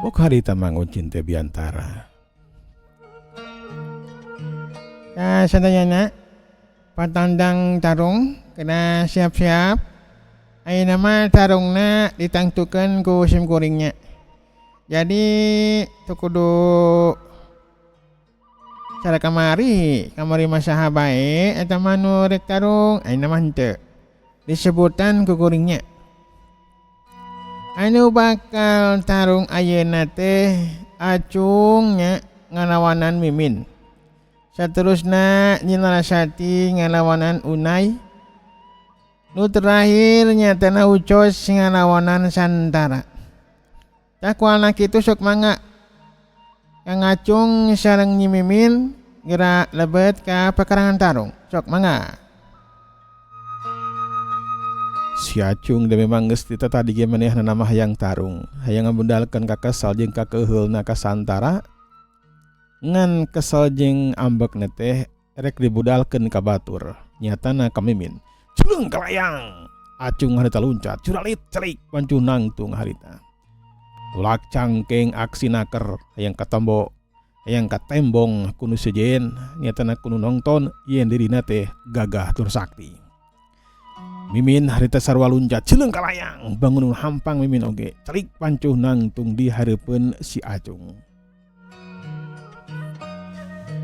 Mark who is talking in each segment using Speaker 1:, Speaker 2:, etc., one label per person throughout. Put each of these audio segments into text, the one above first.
Speaker 1: Pok harita Mang Ucin teh biantara.
Speaker 2: Ka sadayana patandang tarung kena siap-siap ayeuna mah tarungna ditangtukeun ku sim kuring nya. Jadi teu kudu cara kamari, kamari mah saha bae eta mah nu rek tarung, ayeuna mah henteu. Disebutan ku kuring nya. Anu bakal tarung ayeuna teh Acung nya ngalawanan Mimin. Saterusna Nyi Larasati ngalawanan Unai. Nu terakhir nyatana Ucos ngalawanan Santara. Tah kualna kitu sok mangga Kang Acung sareng Nyi Mimin gera lebet ka pekarangan tarung. Sok mangga.
Speaker 1: Si Acung da memang geus ti tatadi ge manehna mah hayang tarung, hayang ngabundalkeun ka kesel jeung kakeuheulna ka Santara. Ngan kesel jeung ambekna teh rek dibudalkeun ka batur, nyatana ka Mimin. Culeung kalayang! Acung harita luncat, curalit celik pancuh nangtung harita. Tulak cangkeng aksi naker hayang katombo hayang katembong ku nu sejen nyatana ku nu nongton yen dirina teh gagah tur sakti. Mimin harita sarua luncat cileung kalayang bangun nu hampang Mimin oge celik pancuh nangtung di hareupeun si Acung.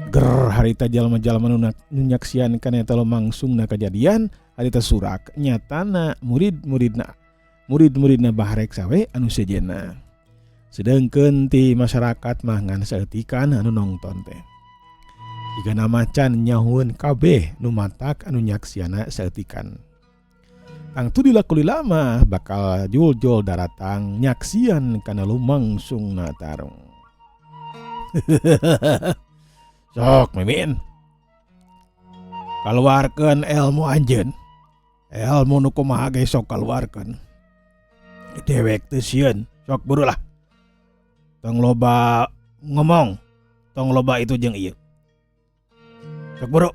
Speaker 1: Ger harita jalma-jalma nu nyaksian kana eta lumangsungna kajadian harita surak nyatana murid-muridna Murid-muridna bahareksa we anu sejenna. Sedengkeun ti masyarakat mah ngan saeutikan anu nongton teh. Jigana macan nyahueun kabeh nu matak anu nyaksiana saeutikan. Tangtu dilakuli mah bakal juljul daratang nyaksian kana lumangsungna tarung. Sok Mimin. Kaluarkeun elmu anjeun. Elmu nu kumaha ge sok kaluarkeun. Dewek teu sieun, sok buru lah. Tong loba ngomong, tong loba itu jeung ieu. Sok buru,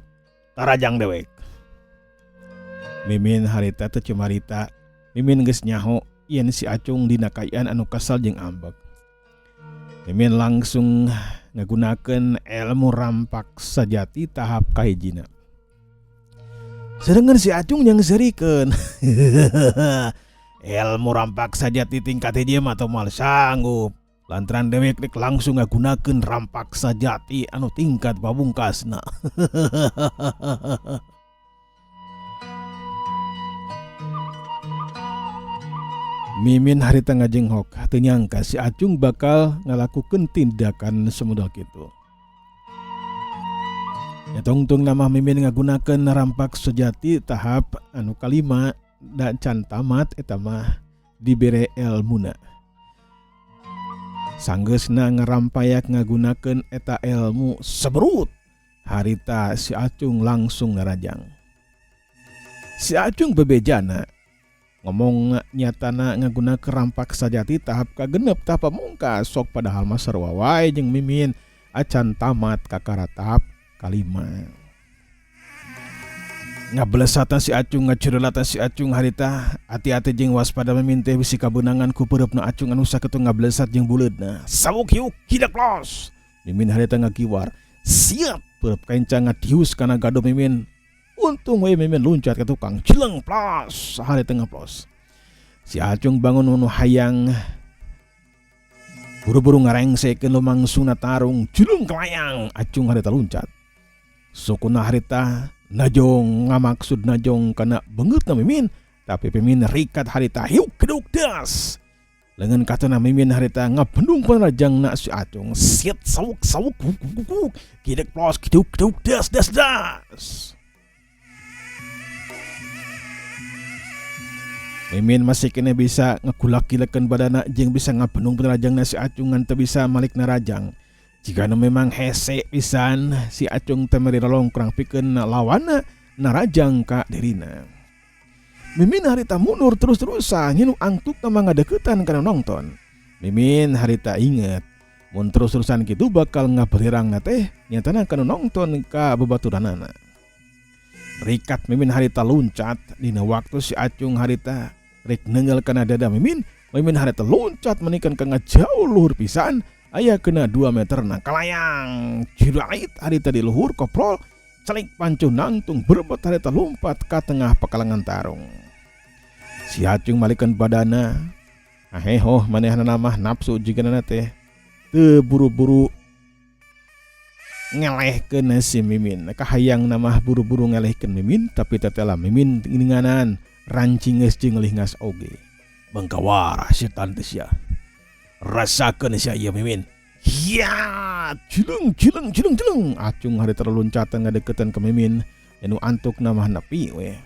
Speaker 1: tarajang dewek. Mimin harita teu cumarita, Mimin geus nyaho yen si Acung dina kaayaan anu kesel jeung ambek. Mimin langsung ngagunakeun elmu rampak sajati tahap kahijina. Sedangkan si Acung yang serikeun. Ilmu rampak sajati tingkat hiji mah teu moal sanggup. Lantaran dewek rek langsung ngagunakeun rampak sajati anu tingkat pamungkasna. Mimin harita ngajenghok teu nyangka si Acung bakal ngalakukeun tindakan semodel kitu. Nya tungtung nama Mimin ngagunakeun rampak sejati tahap anu kalima da can tamat eta mah dibere elmuna. Sanggeusna ngarampayak ngagunakeun eta elmu seberut harita si Acung langsung ngarajang. Si Acung bebejana ngomong nyatana ngagunakeun rampak sajati tahap kagenep tahap pamungkas sok padahal mah sarua wae jeung Mimin acan tamat kakara tahap kalima. Ngablesatan si Acung ngacurelatan si Acung harita hati-hati jeung waspada Mimin teh bisi kabeunangan ku peureupna Acung anu sakitu ngablesat jeung buleudna. Sawuk hiuk hidak los. Mimin harita ngagiwar siap peureub kenca ngadius kana gado Mimin. Untung we Mimin luncat ka tukang cileng plos harita ngaplos. Si Acung bangun nu hayang buru-buru ngarengsekeun lumangsungna tarung cileng kelayang Acung harita luncat. Sukuna harita najong ngamaksud najong kana beungeutna Mimin tapi Mimin rikat harita hiuk keduk das. Lengan katona Mimin harita ngabendung panrajangna si Acung siet sawuk sawuk wuk wuk wuk kidek plos kiduk keduk das das das. Mimin masih kene bisa ngagulak-gilekeun badana jeung bisa ngabendung panrajangna si Acung ngan teu bisa malik narajang. Jigana memang hese pisan si Acung teh meri lolongkrang pikeun lawanna narajang ka dirina. Mimin harita mundur terus-terusan nyinu angtukna mah ngadeuketan kana nongton. Mimin harita inget mun terus-terusan kitu bakal ngabelirangna teh nyatana kana nongton ka babaturanana. Rikat Mimin harita luncat dina waktu si Acung harita rek neunggeul kana dada Mimin, Mimin harita loncat menikan ka ngajauh luhur pisan aya kena 2 meter na kalayang jirait harita di luhur koprol celik pancuh nangtung berebut harita lompat ka tengah pekalangan tarung. Si Acung malikan badana ahehoh manehna mah nafsu jigana teh teu buru-buru ngelehkeun si Mimin. Kahayang mah buru-buru ngelehkeun Mimin, tapi tetela Mimin ngininganan rancing geus jeung lingas oge. Bangkawara setan teh sia. Rasakeun sia ieu Mimin. Ya, cileng cileng cileng cileng. Acung harita loncatan ngadeukeutan ka Mimin, anu antuk mah nepi we.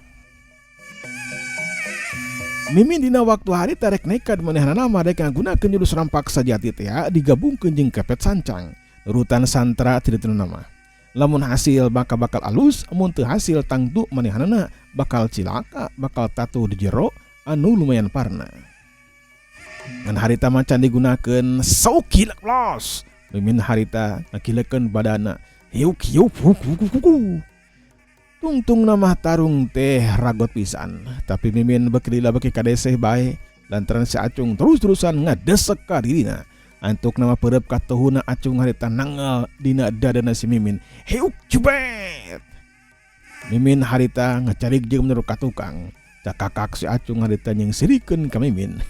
Speaker 1: Mimin dina waktu harita rek nekat manehna mah rek ngagunakeun jurus rampak sajati teh digabungkeun jeung kepet sancang. Nurutan santra ti dituna mah. Lamun hasil bakal bakal alus, mun teu hasil tangtu manehanana bakal cilaka, bakal tatu di jero anu lumayan parna. Ngan harita mah can digunakeun saukilek los. Mimin harita ngakilekeun badana. Hiuk hiuk huk huk huk huk. Tungtung mah tarung teh ragot pisan, tapi Mimin beki lila beki kadeseh bae lantaran si Acung terus-terusan ngadesek ka dirina. Antuk nama perep katuhuna Acung harita nanggal dina dadana si Mimin. Hiuk jebet. Mimin harita ngacarik jeung menurut ka tukang. Cakakak si Acung harita yang sirikeun ka Mimin.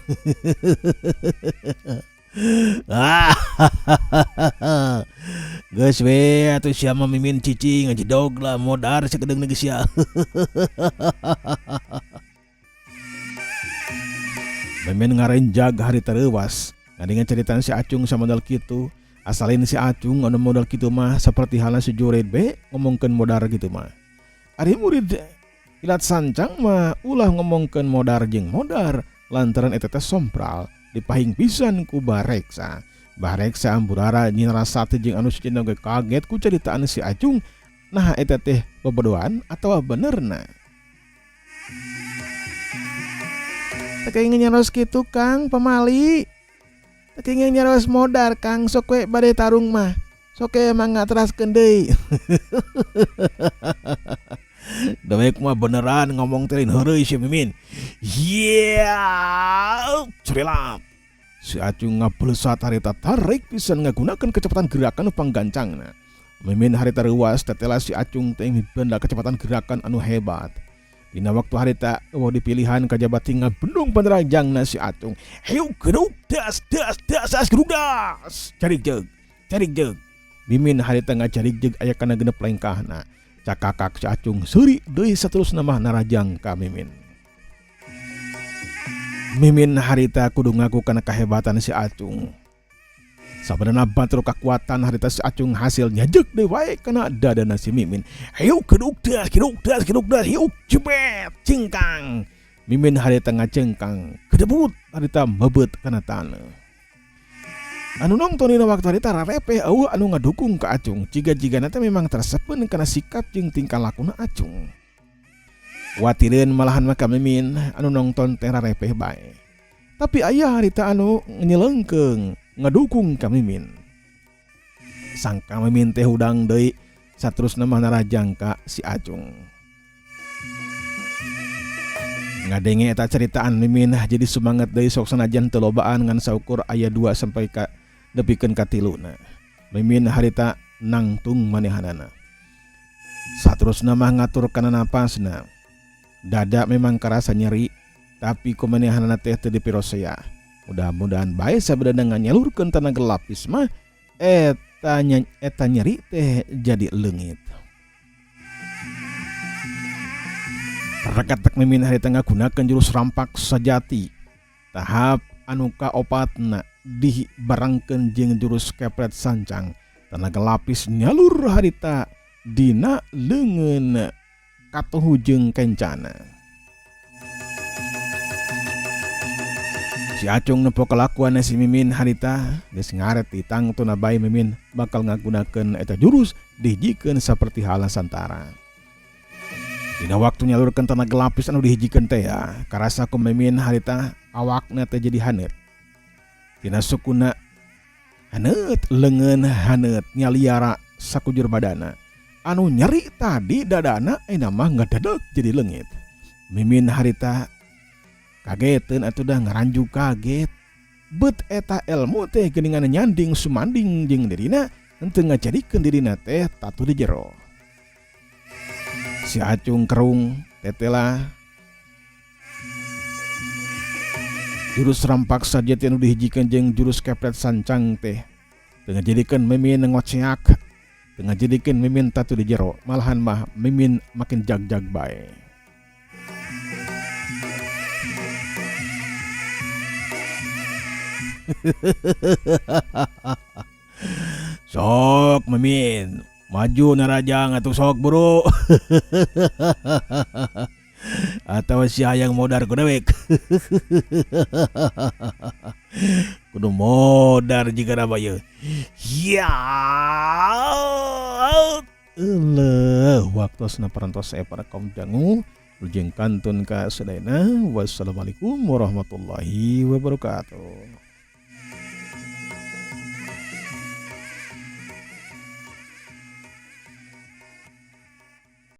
Speaker 1: Geus we atuh sia mah Mimin cicing ngajedog lah modar sakedeung geus sia. Mimin ngarenjag harita reuwas. Ngadingan ceritaan si Acung sama modal kitu. Asalin si Acung anu modal kitu mah seperti halnya si Jured be ngomongkeun modar gitu mah. Ari murid kilat sancang mah ulah ngomongkeun modar jeung modar lantaran eta teh sompral dipahing pisan ku Bareksa. Bareksa amburara Nyi Narasati jeung anu sejenna ge kaget ku ceritaan si Acung. Nah eta teh bobodohan atawa benerna. Teu kenging nyaros kitu Kang pamali. Teu kenging nyaros modar Kang, sok we bade tarung mah. Sok we mangga teraskeun deui. Dewek mah beneran ngomong teh heureuy si Mimin. Yeah, cerilap. Si Acung ngablesat harita tarik pisan ngagunakeun kecepatan gerakan panggancangna. Mimin harita reuas tetela si Acung teh mibenda kecepatan gerakan anu hebat. Dina waktu harita eueuh dipilihan kajaba tinggal bendung panerajangna si Acung. Hiu gedug das das das das gedug das. Carik jeug, carik jeug. Mimin harita ngacarik jeug aya kana genep lengkahna. Cakakak si Acung seuri deui saterusna mah narajang ka Mimin. Mimin harita kudu ngaku kana kahebatan si Acung. Sabenerna batur kakuatan harita si Acung hasil nyajek deui wae kana dadana si Mimin. Hiu gedug das gedug das gedug das hiu jebet cingkang. Mimin harita ngacengkang kedebut harita mebet kana taneuh. Anu nongton dina waktu harita rarepeh eueuh anu ngadukung ka Acung. Jiga-jigana teh memang tersepeun kana sikap jeung tingkah lakuna Acung. Watireun malahan mah ka Mimin anu nongton teh rarepeh bae. Tapi aya harita anu nyelengkeung ngadukung ka Mimin. Sangka Mimin teh hudang deui saterusna mah narajang ka si Acung. Ngadenge eta ceritaan Mimin jadi semangat deui sok sanajan teu lobaan ngan saukur aya 2 sampai ka nepikeun ka 3. Mimin harita nangtung manehanana. Saterusna mah ngatur kana napasna. Dada memang karasa nyeri, tapi kumanehanana teh teu dipirosea. Mudah-mudahan bae sabada nganyalurkeun tenaga lapis mah eta nyeri teh jadi leungit. Rekatek Mimin harita ngagunakeun jurus rampak sajati. Tahap anu kaopatna dibarengkeun jeung jurus kepret sancang. Tenaga lapis nyalur harita dina leungeun katuhu jeung kencana. Si Acung nempo kelakuan si Mimin harita geus ngaret di tangtuna bae Mimin bakal ngagunakeun eta jurus dihijikeun saperti halna santara. Dina waktu nyalurkeun tenaga lapis anu dihijikeun teh ya, karasa ku Mimin harita awakna teh jadi haneut. Dina sukuna haneut, leungeun haneut nyaliara sakujur badana. Anu nyeri tadi dadana ayeuna mah ngadadek jadi leungit. Mimin harita Kageteun atuh dah ngaranjug kaget. Bet eta elmu teh geuningan nyanding sumanding jeung dirina henteu ngajadikeun dirina teh tatu di jero. Si Acung kerung tetela jurus rampaksa jati anu dihijikeun jeung jurus kepret sancang teh teu ngajadikeun Mimin ngoceak, teu ngajadikeun Mimin tatu di jero, malahan mah Mimin makin jag-jag bae. Sok Mimin maju narajang atuh sok buru. Atau si hayang modar ku dewek. Kudu modar jika nama ieu. Ya. Eleuh waktosna parantos saya para kaum dangu lujeng kantun ka sadayana. Wassalamualaikum warahmatullahi wabarakatuh.